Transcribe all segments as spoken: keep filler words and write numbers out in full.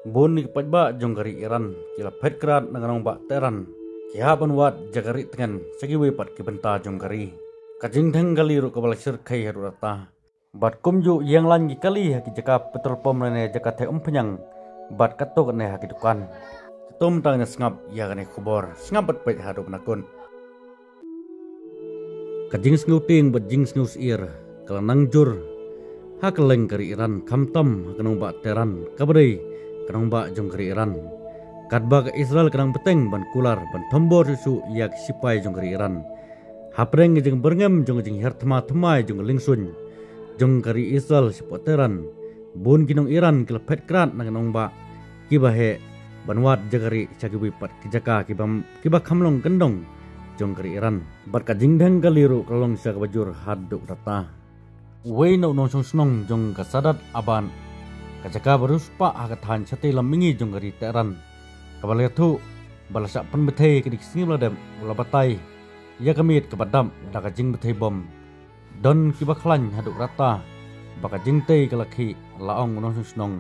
Bun ki paidbah jong ka ri Iran ki la phet krad na ka nongbah Tehran, ki hap ban wad jaka ri tngen sha kiwei pat ki bynta jong ka ri. Ka jingdheng kali ruh kaba la shyrkhei haduh rta. Bad kumjuh ïeng lain ki kali ha ki jaka petrol pump lane jaka theh umphniang, bad katto katne ha ki dukan. Katto mynta ngin sngap ïa kane ka khubor, sngap bad peit haduh ba la kut. Ka jingsngew tieng bad jingsngew syier ka la nang jur ha kylleng ka ri Iran, khamtam ha ka nongbah Tehran kaba dei ka nongbah jong ka ri Iran. Katba ka Israel ka nang bteng ban kular ban thombor shuh shuh ïa ki sipai jong ka ri Iran, hapdeng ka jingbyrngem jong ka jinghiar thma thymmai jong ka lyngsuiñ jong ka ri Israel shapoh Tehran, bun ki nong Iran ki la phet krad na ka nongbah kiba heh ban wad jaka ri sha kiwei pat ki jaka kiba, kiba kham long kyndong jong ka ri Iran. Bad ka jingdheng kali ruh ka long sha kaba jur haduh rta. Uwei na u nongshong shnong jong ka Sadat Abad, ka jaka ba riewspah ha ka thaiñ shatei lam mihngi jong ka ri Tehran, kaba la ïathuh ba la shah pynbthei ha kine ki sngi ba la dep, u la batai ïa ka miet kaba dap da ka jingbthei bom. Don kiba khlaiñ haduh rta ba ka jingtei ka la khih, la ong u nongshong shnong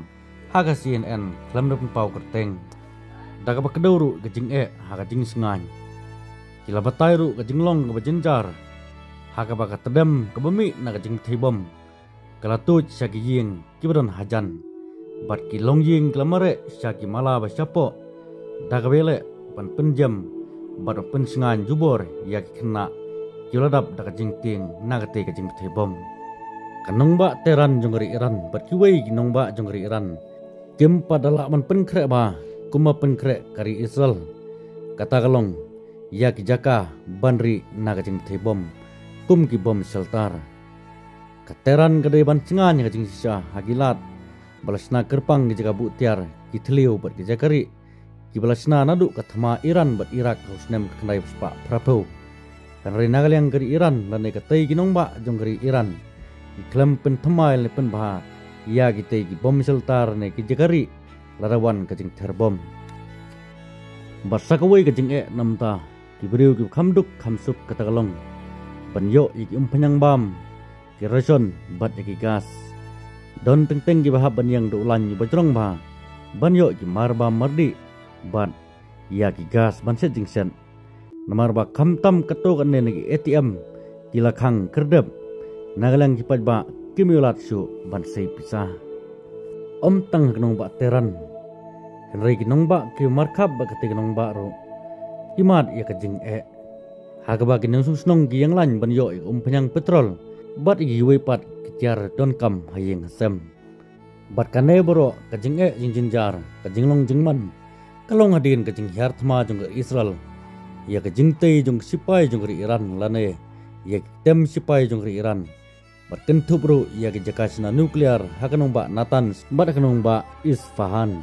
ha ka C N N khlem da pynpaw kyrteng. Da kaba kdew ruh ka jingeh ha ka jingsngaiñ, ki la batai ruh ka jinglong kaba jynjar, ha kaba ka tdem kaba mih na ka jingbthei bom ka la tuid sha ki ïing kiba don hajan, bad ki longïing ki la mareh sha ki mala ba shapoh, da kaba ïaleh ban pynjem bad ban pynshngaiñ jubor ïa ki khynnah kiba la dap da ka jingtieng na katei ka jingbthei bom. Ka nongbah Tehran jong ka ri Iran bad kiwei ki nongbah jong ka ri Iran kim pat da lah ban pynkhreh bha kumba pynkhreh ka ri Israel, kata ka long ïa ki jaka ban rieh na ka jingbthei bom kum ki bom shelter. Ka Tehran ka dei ban shngaiñ ha ka jingshisha ha ki lad ba la shna kyrpang ki jaka buh tiar, ki thliew bad ki jaka rieh kiba la shna naduh ka thma Iran bad Iraq ha u snem ka khyndai spah phraphew. Hynrei na ka liang ka ri Iran lane katei ki nongbah jong ka ri Iran ki khlem pynthymmai lane pynbha ïa kitei ki bom shelter ne ki jaka rieh lada wan ka jingther bom. Bad sa kawei ka jingeh namar ki briew kiba kham duk kham suk kata ka long ban ïoh ïa ki umphniang bam, ki ration bad ïa ki gas. Don teng teng kiba hap ban ïeng da u lain uba jrong bha ban ïoh ki mar bam mar dih bad ïa ki gas ban set jingset. Namar ba khamtam katto katne na ki A T M ki la khang kyrdep, na ka liang ki paidbah kim ïoh lad shuh ban sei pisa. Ym tang ha ka nongbah Tehran, hynrei ki nongbah kiba markhap bad katei ka nongbah ruh ki mad ïa ka jingeh, ha kaba ki nongshong shnong ki ïeng lain ban ïoh ïa ka umphniang petrol bad ïa kiwei pat ki tiar donkam ha ïing ha sem. Bad kane baroh ka jingeh jingjynjar, ka jinglong jingman, ka long hadien ka jinghiar thma jong ka Israel ïa ka jingtei jong ka sipai jong ka ri Iran lane ïa ki tem sipai jong ka ri Iran. Bad kynthup ruh ïa ki jaka shna nuclear ha ka nongbah Natanz bad ha ka nongbah Isfahan.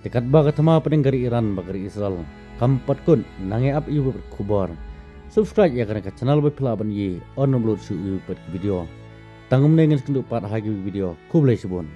Te katba ka thma pdeng ka ri Iran bad ka ri Israel, kam pat kut, nang ïa ap ïa u bad khubor. Subscribe ïa kane ka channel ba phi lah ban ïoh ban upload shuh ïa u bad ki video. Tang kumne ngin sa ïakynduh pat ha ki video. Khublei shibun.